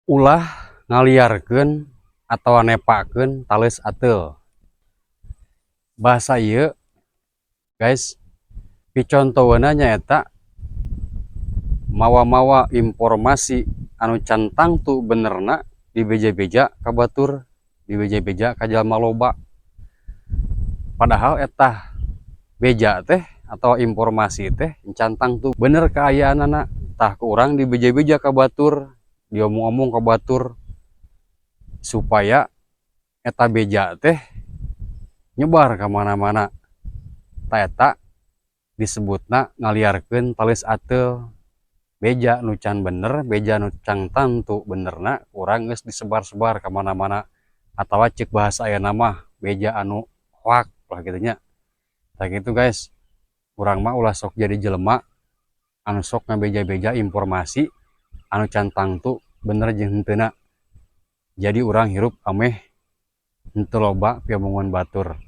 Ulah ngaliarkeun atawa nepakeun taleus ateul. Bahasa ieu, guys, picontoeunna nyaeta mawa-mawa informasi anu can tangtu benerna dibeja-beja ka batur, dibeja-beja ka jalma loba. Padahal eta beja teh atau informasi teh can tangtu bener kaayaanana, tah ku urang dibeja-beja ka batur, diomong-omong ka batur supaya eta beja teh nyebar ka mana-mana. Tah, eta disebutna ngaliarkeun taleus ateul. Beja nu can bener, beja nu can tangtu benerna, urang geus disebar-sebar ka mana-mana, atawa ceuk bahasa ayeuna mah beja anu hoaks lah kitu nya. Tah kitu, guys, urang mah ulah sok jadi jelema anu sok ngabeja-beja informasi anu can tangtu bener jeung henteuna. Jadi urang hirup ameh henteu loba piomongan batur.